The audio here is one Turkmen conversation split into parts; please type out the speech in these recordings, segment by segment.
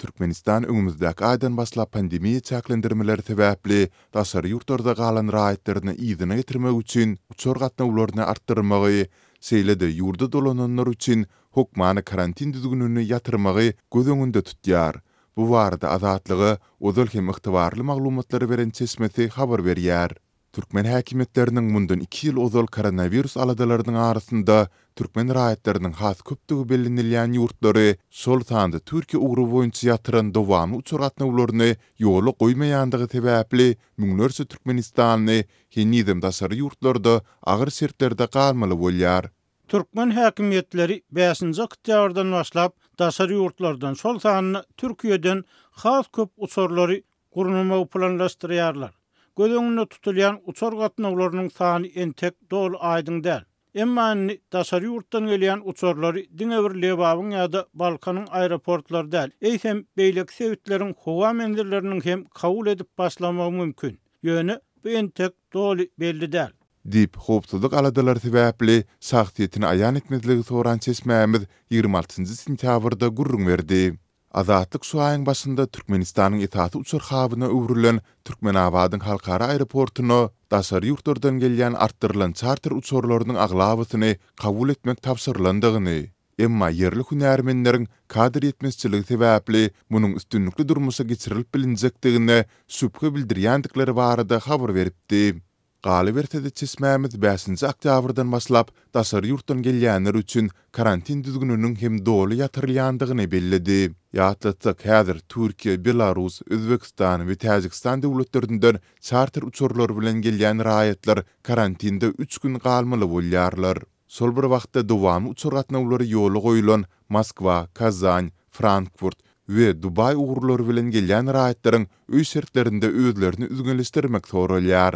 Türkmenistan öňümizdäki aýdan başlap pandemiýa çäklendirmeleri sebäpli daşary ýurtlarda galan raýatlaryny yzyna getirmek üçin uçar gatnawlaryny artdyrmagy, şeýle-de ýurda dolananlar üçin hökmany karantin düzgünini ýatyrmagy göz öňünde tutýar. Bu barada Azatlyga ozal hem ygtybarly maglumatlary beren çeşmesi habar berýär. Türkmen häkimiýetleriniň mundan iki ýyl ozal koronawirus aladalarynyň arasynda türkmen raýatlarynyň has köpdügi bellenilýän ýurtlary, şol sanda Türkiýe ugry boýunça ýatyran dowamly uçar gatnawlaryny ýola goýmaýandygy sebäpli müňlerçe türkmenistanly henizem daşary ýurtlarda agyr şertlerde galmaly bolýar. Türkmen häkimiýetleri bäşinji oktýabrdan başlap daşary ýurtlardan, şol sanda Türkiýeden has köp uçarlary gurnamagy planlaşdyrýarlar. Göz öňünde tutulýan uçar gatnawlarynyň sany entek doly aýdyň däl. Emma indi daşary ýurtdan gelýän uçarlary diňe bir Lebabyň ýa-da Balkanyň aeroportlary däl, eýsem, beýleki sebitleriň howa menzilleriniň hem kabul edip başlamagy mümkin. Ýöne bu entek doly belli däl. Diýip, howpsuzlyk aladalary sebäpli şahsyýetini aýan etmezligi soran çeşmämiz 26 sentýabrda gürrüň berdi. Azatlyk şu aýyň başynda Türkmenistanyň esasy uçar habyna öwrülen Türkmenabadyň halkara aeroportuna daşary ýurtlardan gelýän artdyrylan çarter uçarlarynyň aglabasyny kabul etmek tabşyrylandygyny, emma ýerli hünärmenleriň kadr ýetmezçiligi sebäpli munuň üstünlikli durmuşa geçirilip bilinjekdigine şübhe bildirýändikleri barada habar beripdi. Galyberse-de, çeşmämiz bäşinji oktýabrdan başlap daşary ýurtdan gelýänler üçin karantin düzgüniniň hem doly ýatyrylýandygyny belledi. Ýatlatsak, häzir Türkiýe, Belarus, Özbegistan we Täjigistan döwletlerinden çarter uçarlary bilen gelýän raýatlar karantinde üç gün galmaly bolýarlar. Şol bir wagtda dowamly uçar gatnawlary ýola goýlan Moskwa, Kazan, Frankfurt we Dubaý ugurlary bilen gelýän raýatlaryň öý şertlerinde özlerini üzňeleşdirmek soralýar.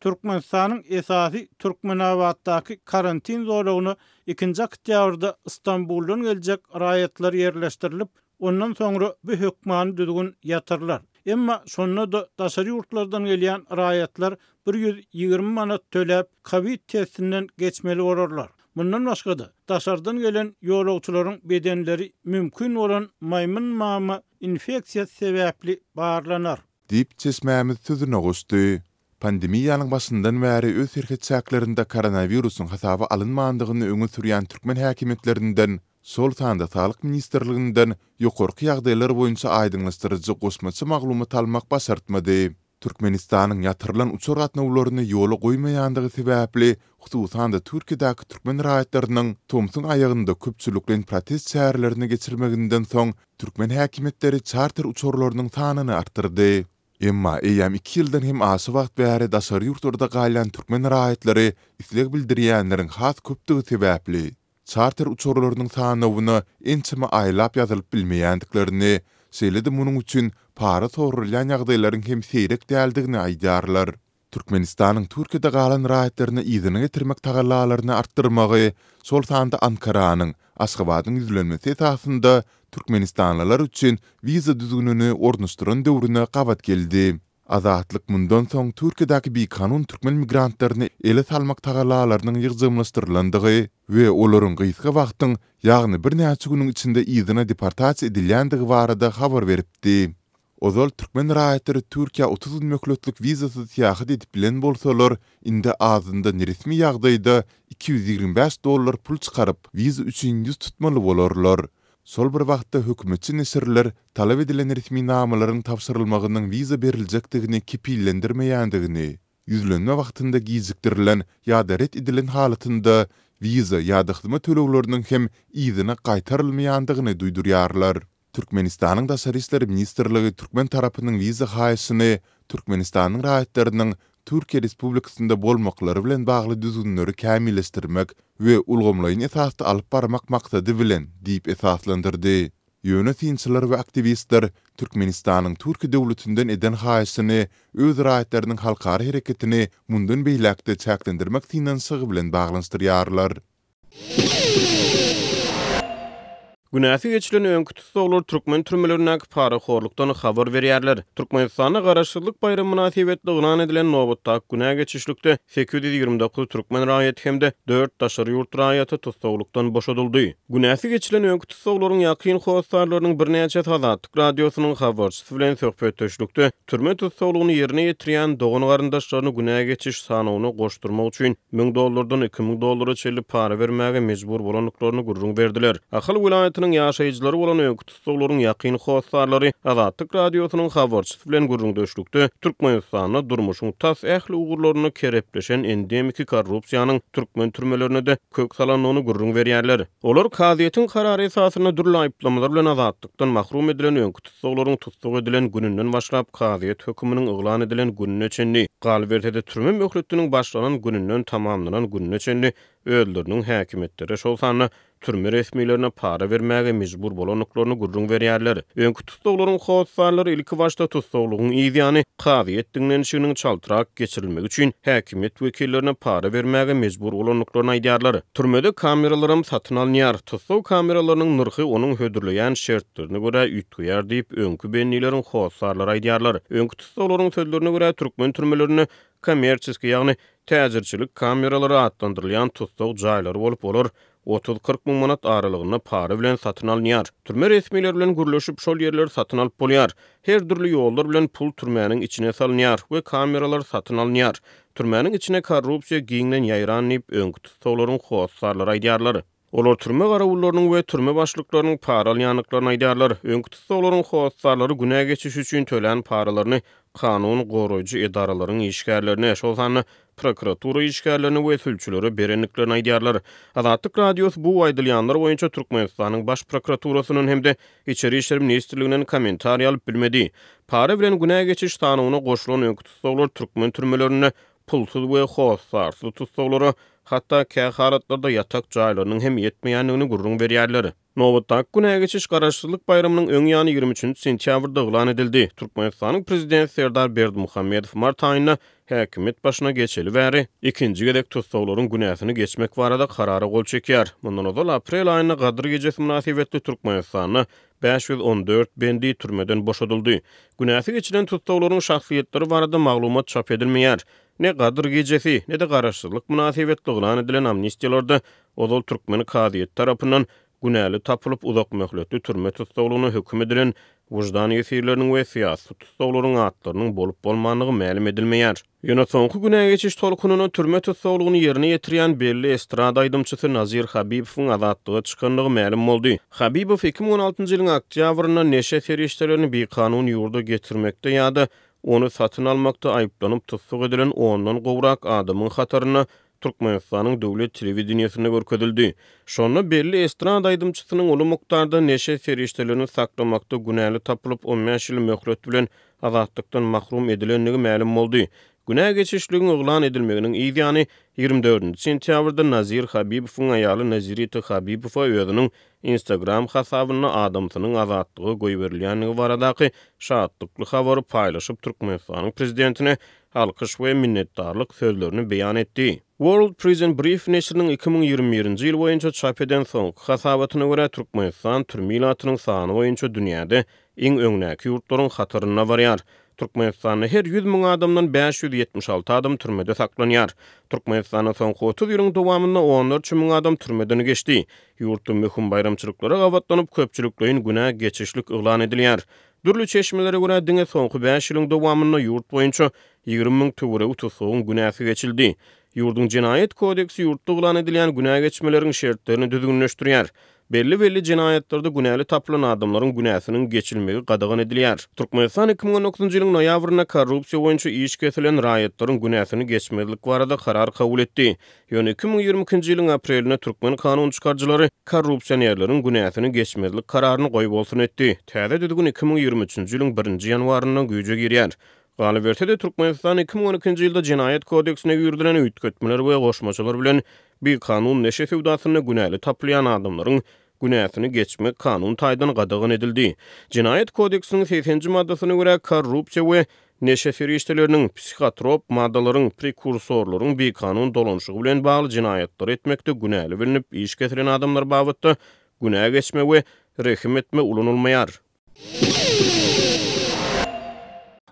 Türkmenistanyň esasy Türkmenabatdaky karantin zolagyna ikinji oktýabrda Stambuldan geljek raýatlar ýerleşdirilip, Ondan soňra bu hökmany düzgün ýatyrylar. Emma şonda-da daşary ýurtlardan gelýän raýatlar 120 manat töläp, kowid testinden geçmeli bolarlar. Mundan başga-da, daşardan gelen ýolagçylaryň bedenleri mümkin bolan maýmyn mama infeksiýasy sebäpli barlanar. Diýip, çeşmämiz sözüne goşdy. Pandemiýanyň başyndan bäri öz serhet çäklerinde koronawirusyň hasaba alynmandygyny öňe sürýän türkmen häkimiýetlerinden, şol sanda Saglyk ministrliginden ýokarky ýagdaýlar boýunça aýdyňlaşdyryjy goşmaça maglumat almak başartmady. Türkmenistanyň ýatyrylan uçar gatnawlaryny ýola goýmaýandygy sebäpli, hususan-da Türkiýedäki türkmen raýatlarynyň tomsuň aýagynda köpçülikleýin protest çärelerini geçirmeginden soň, türkmen häkimiýetleri çarter uçarlarynyň sanyny artdyrdy. Emma eýýäm iki ýyldan hem aşa wagt bäri daşary ýurtlarda galýan türkmen raýatlary isleg bildirýänleriň has köpdügi sebäpli, çarter uçarlarynyň sanawyna ençeme aýlap ýazylyp bilmeýändiklerini, şeýle-de munuň üçin para soralýan ýagdaýlaryň hem seýrek däldigini aýdýarlar. Türkmenistanyň Türkiýede galan raýatlaryny yzyna getirmek tagallalaryny artdyrmagy, şol sanda Ankaranyň Aşgabadyň ýüzlenmesi esasynda türkmenistanlylar üçin wiza düzgünini ornaşdyran döwrüne gabat geldi. Azatlyk mundan soň Türkiýedäki bikanun türkmen migrantlaryny ele salmak tagallalarynyň ýygjamlaşdyrylandygy we olaryň gysga wagtyň, ýagny birnäçe günüň içinde yzyna deportasiýa edilýändigi barada habar beripdi. Ozal türkmen raýatlary Türkiýä 30 gün möhletlik wizasyz syýahat edip bilen bolsalar, indi azyndan resmi ýagdaýda 225 dollar pul çykaryp, wiza üçin ýüz tutmaly bolarlar. Şol bir wagtda hökümetçi neşirler talap edilen resminamalaryň tabşyrylmagynyň wiza beriljekdigini kepillendirmeýändigini, ýüzlenme wagtynda gijikdirilen ýa-da ret edilen halatynda wiza ýa-da hyzmat tölegleriniň hem yzyna gaýtarylmaýandygyny duýdurýarlar. Türkmenistanyň Daşary işler ministrligi türkmen tarapynyň wiza haýyşyny Türkmenistanyň raýatlarynyň Türkiýe Respublikasynda bolmaklary bilen bagly düzgünleri kämilleşdirmek we ulgamlaýyn esasda alyp barmak maksady bilen diýip esaslandyrdy. Ýöne synçylar we aktiwistler Türkmenistanyň Türkiýe döwletinden eden haýyşyny öz raýatlarynyň halkara hereketini mundan beýläk-de çäklendirmek synanyşygy bilen baglanyşdyrýarlar. Günäsi geçilen öňki tussaglar türkmen türmelerindäki parahorlukdan habar berýärler. Türkmenistanda Garaşsyzlyk baýramy mynasybetli yglan edilen nobatdaky günä geçişlikde 829 türkmen raýaty hem-de dört daşary ýurt raýaty tussaglykdan boşadyldy. Günäsi geçilen öňki tussaglaryň ýakyn hossarlarynyň birnäçesi Azatlyk Radiosynyň habarçysy bilen söhbetdeşlikde türme tussaglygyny ýerine ýetirýän dogan-garyndaşlaryny günä geçiş sanawyna goşdurmak üçin 1000 dollardan 2000 dollara çenli para bermäge mejbur bolandyklaryny gürrüň berdiler. Ahal welaýatynyň ýaşaýjylary bolan öňki tussaglaryň ýakyn hossarlary Azatlyk Radiosynyň habarçysy bilen gürrüňdeşlikde Türkmenistanda durmuşyň tas ähli ugurlarynda kerepleşen endemiki korrupsiýanyň türkmen türmelerine-de kök salandygyny gürrüň berýärler. Olar kazyýetiň karary esasynda dürli aýyplamalar bilen azatlykdan mahrum edilen öňki tussaglaryň tussag edilen gününden başlap kazyýet höküminiň yglan edilen gününe çenli, galyberse-de türme möhletiniň başlanan gününden tamamlanan gününe çenli özleriniň häkimiýetlere, şol sanda türme resmilerine para bermäge mejbur bolandyklaryny gürrüň berýärler. Öňki tussaglaryň hossarlary ilkibaşda tussaglygyň yzýany kazyýet diňlenişiginiň çaltrak geçirilmegi üçin häkimiýet wekillerine para bermäge mejbur bolandyklaryny aýdýarlar. Türmede kameralaram satyn alynýar. Tussag kameralarynyň nyrhy onuň hödürleýän şertlerine görä üýtgeýär diýip, öňki bendileriň hossarlary aýdýarlar. Öňki tussaglaryň sözlerine görä, türkmen türmelerinde kommerçeskiý, ýagny täjirçilik kameralary atlandyrylýan tussag jaýlary bolup, olar 30-40 müň manat aralygynda para bilen satyn alynýar. Türme resmileri bilen gürleşip, şol ýerleri satyn alyp bolýar. Her dürli ýollar bilen pul türmäniň içine salynýar we kameralar satyn alynýar. Türmäniň içine korrupsiýa giňden ýaýran diýip, öňki tussaglaryň hossarlary aýdýarlar. Olar türme garawullarynyň we türme başlyklarynyň para alýandyklaryny aýdýarlar. Öňki tussaglaryň hossarlary günä geçiş üçin tölän paralaryny kanun goraýjy edaralaryň işgärlerine, şol sanda prokuratura işgärlerine we sülçülere berendiklerini aýdýarlar. Azatlyk Radiosy bu aýdylýanlar boýunça Türkmenistanyň Baş prokuraturasyndan hem-de Içeri işler ministrliginden kommentariý alyp bilmedi. Para bilen günä geçiş sanawyna goşulan öňki tussaglar türkmen türmelerinde pulsuz we hossarsyz tussaglara, hatda kä halatlarda ýatak jaýlarynyň hem ýetmeýändigini gürrüň berýärler. Nobatdaky günä geçiş Garaşsyzlyk baýramynyň öň ýany 23-nji sentýabrda yglan edildi. Türkmenistanyň Prezidenti Serdar Berdimuhamedow mart aýynda häkimiýet başyna geçeli bäri ikinji gezek tussaglaryň günäsini geçmek barada karara gol çekýär. Mundan ozal aprel aýynda Gadyr gijesi mynasybetli Türkmenistanda 514 bendi türmeden boşadyldy. Günäsi geçilen tussaglaryň şahsyýetleri barada maglumat çap edilmeýär. Ne Gadyr gijesi, ne-de Garaşsyzlyk mynasybetli yglan edilen amnistiýalarda ozal türkmen kazyýeti tarapyndan günäli tapylyp uzakmöhletli türme tussaglygyna höküm edilen wyždan ýesirleriniň we syýasy tussaglaryň atlarynyň bolup-bolmandygy mälim edilmeýär. Ýöne soňky günä geçiş tolkunyna türme tussaglygyny ýerine ýetirýän belli estrada aýdymçysy Nazir Habibowyň azatlyga çykandygy mälim boldy. Habibow 2016-njy ýylyň oktýabrynda neşe serişdelerini bikanun ýurda getirmekde ýa-da ony satyn almakda aýyplanyp tussag edilen ondan gowrak adamyň hatarynda Türkmenistanyň döwlet telewideniýesinde görkezildi. Şonda belli estrada aýdymçysynyň uly mukdarda neşe serişdelerini saklamakda günäli tapylyp, 15 ýyl möhlet bilen azatlykdan mahrum edilendigi mälim boldy. Günä geçişligiň yglan edilmeginiň yz ýany, 24-nji sentýabrda Nazir Habibowyň aýaly Nazirita Habibowa özüniň Instagram hasabynda adamsynyň azatlyga goýberilýändigi baradaky şatlykly habary paýlaşyp, Türkmenistanyň prezidentine alkyş we minnetdarlyk sözlerini beýan etdi. World Prison Brief neşiriniň 2021-nji ýyl boýunça çap eden soňky hasabatyna görä, Türkmenistan türme ilatynyň sany boýunça dünýäde iň öňdäki ýurtlaryň hatarynda barýar. Türkmenistanda her 100 müň adamdan 576 adam türmede saklanýar. Türkmenistanda soňky 30 ýylyň dowamynda onlarça müň adam türmeden geçdi. Ýurtda möhüm baýramçylyklara gabatlanyp, köpçülikleýin günä geçişlik yglan edilýär. Dürli çeşmelere görä, diňe soňky bäş ýylyň dowamynda ýurt boýunça 20 müň töweregi tussagyň günäsi geçildi. Ýurduň Jenaýat kodeksi ýurtda yglan edilýän günä geçmeleriň şertlerini düzgünleşdirýär. Belli-belli jenaýatlarda günäli tapylan adamlaryň günäsiniň geçilmegi gadagan edilýär. Türkmenistan 2019-njy ýylyň noýabrynda korrupsiýa boýunça iş kesilen raýatlaryň günäsini geçmezlik barada karar kabul etdi. Ýöne 2022-nji ýylyň aprelinde türkmen kanun çykaryjylary korrupsionerleriň günäsini geçmezlik kararyny goýbolsun etdi. Täze düzgün 2023-nji ýylyň birinji ýanwaryndan güýje girýär. Galyberse-de, Türkmenistan 2012-nji ýylda Jenaýat kodeksine girizilen üýtgetmeler we goşmaçalar bilen bikanun neşe söwdasynda günäli tapylýan adamlaryň günäsini geçmek kanun taýdan gadagan edildi. Jenaýat kodeksiniň segseninji maddasyna görä, korrupsiýa we neşe serişdeleriniň, psihotrop maddalaryň, prekursorlaryň bikanun dolanyşygy bilen bagly jenaýatlary etmekde günäli bilnip iş kesilen adamlar babatda günä geçme we Rehim etme ulanylmaýar.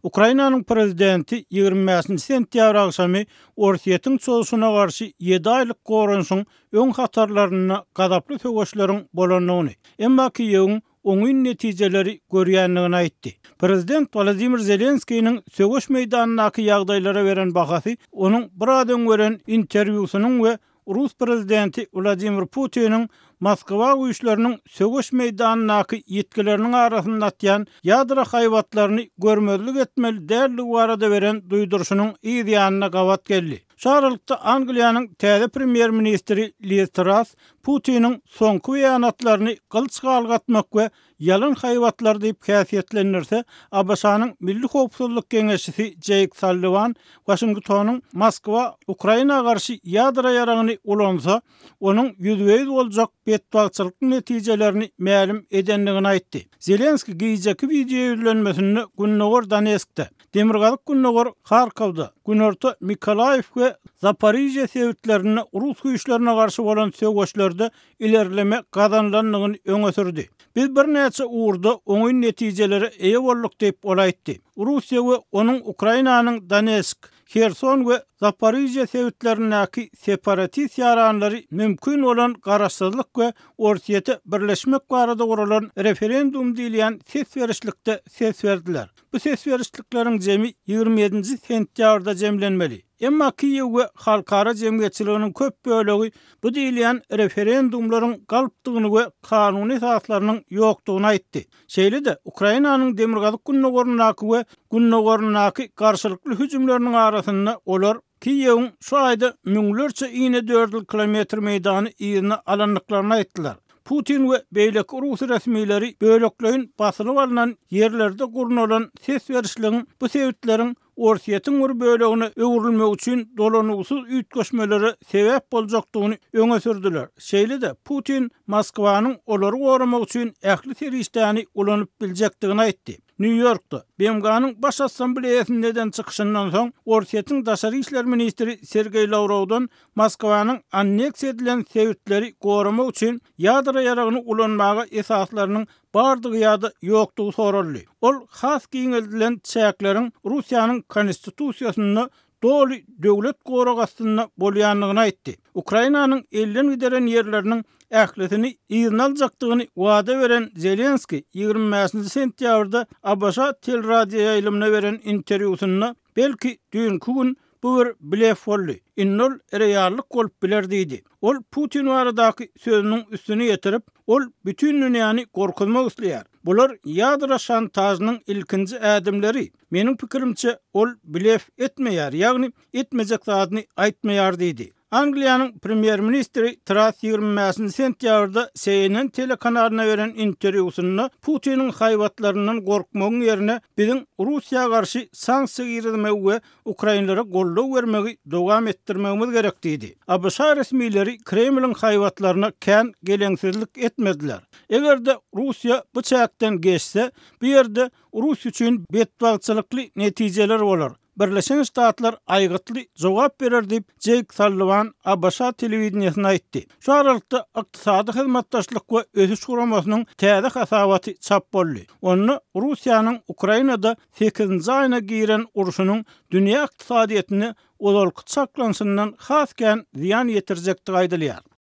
Ukrainanyň prezidenti 25 sentýabr agşamy Orsýetiň çozuşyna garşy ýedi aýlyk goranyşyň öň hatarlarynda gazaply söweşleriň bolandygyny, emma Kiýewiň oňyn netijeleri görýändigini aýtdy. Prezident Wolodymyr Zelenskiniň söweş meýdanyndaky ýagdaýlara beren bahasy onuň biraz öň beren interwýusynyň we rus prezidenti Wladimir Putiniň Moskwa güýçleriniň söweş meýdanyndaky ýitgileriniň arasynda atýan ýadro haýbatlaryny görmezlik etmeli däldigi barada beren duýduryşynyň yz ýanyna gabat geldi. Şu aralykda Angliýanyň täze premýer-ministri Liz Trass Putiniň soňky beýanatlaryny gylyç galgatmak we ýalan haýbatlar diýip häsiýetlendirse, ABŞ-nyň Milli howpsuzlyk geňeşçisi Jeýk Salliwan Waşingtonyň Moskwa Ukraina garşy ýadro ýaragyny ulansa, onuň ýüzbe-ýüz boljak betbagtçylykly netijelerini mälim edendigini aýtdy. Zelenskiý gijeki wideoýüzlenmesinde gündogar Donetskde, demirgazyk-gündogar Harkowda, günorta Mykolaýiw we Zaporižýa sebitlerinde rus güýçlerine garşy bolan söweşlerde ilerleme gazanylandygyny öňe sürdi. Biz birnäçe ugurda oňyn netijelere eýe bolduk diýip, ol aýtdy. Russiýa we onuň Ukrainanyň Donetsk, Herson we Zaporižýa sebitlerindäki separatist ýaranlary mümkin bolan garaşsyzlyk we Orsýete birleşmek barada guralan referendum diýilýän ses berişlikde ses berdiler. Bu ses berişlikleriň jemi 27-nji sentýabrda jemlenmeli. Emma Kiýew we halkara jemgyýetçiliginiň köp bölegi bu diýilýän referendumlaryň galpdygyny we kanuny esaslarynyň ýokdugyny aýtdy. Şeýle-de, Ukrainanyň demirgazyk-gündogaryndaky we gündogaryndaky garşylykly hüjümleriniň arasynda olar Kiýewiň şu aýda müňlerçe inedördül kilometr meýdany yzyna alandyklaryny aýtdylar. Putin we beýleki rus resmileri bölekleýin basylyp alnan ýerlerde gurnalan ses berişligiň bu sebitleriň Orsýetiň bir bölegine öwrülmegi üçin dolanuwsyz üýtgeşmelere sebäp boljakdygyny öňe sürdüler. Şeýle-de, Putin Moskwanyň olary goramak üçin ähli serişdäni ulanyp biljekdigini aýtdy. Nýu-Ýorkda, BMG-niň Baş Assambleýasynda eden çykyşyndan soň, Orsýetiň daşary işler ministri Sergeý Lawrowdan Moskwanyň anneksiýa edilen sebitleri goramak üçin ýadro ýaragyny ulanmaga esaslarynyň bardygy ýa-da ýokdugy soraldy. Ol has giňeldilen çäkleriň Russiýanyň Konstitusiýasynda doly döwlet goragy astynda bolýandygyny aýtdy. Ukrainanyň elden gideren ýerleriniň ählisini yzyna aljakdygyny wada beren Zelenskiý 25-nji sentýabrda ABŞ teleradioýaýlymyna beren interwýusynda, Belki, düýnki gün Bu bir blef boldy. Indi ol reallyk bolup biler diýdi. Ol Putin baradaky sözüniň üstüni ýetirip, Ol bütin dünýäni gorkuzmak isleýär. Bular ýadro şantažynyň ilkinji ädimleri. Meniň pikirimçe, ol blef etmeýär, ýagny etmejek zadyny aýtmaýar diýdi. Angliýanyň premýer-ministri Trass 25-nji sentýabrda CNN telekanalyna beren interwýusynda Putiniň haýbatlaryndan gorkmagyň ýerine biziň Russiýa garşy sanksiýa girizmegi we ukrainlere goldaw bermegi dowam etdirmegimiz gerek diýdi. ABŞ resmileri Kremliň haýbatlaryna kän geleňsizlik etmediler. Eger-de Russiýa bu çäkden geçse, bu ýerde Russiýa üçin betbagtçylykly netijeler bolar. Birleşen Ştatlar aýgytly jogap berer diýip, Jeýk Salliwan ABŞ telewideniýesine aýtdy. Şu aralykda, Ykdysady hyzmatdaşlyk we ösüş guramasynyň täze hasabaty çap boldy. Onda Russiýanyň Ukrainada sekizinji aýyna giren urşunyň dünýä ykdysadyýetine ozalky çaklanyşyndan has kän zyýan ýetirjekdigi aýdylýar.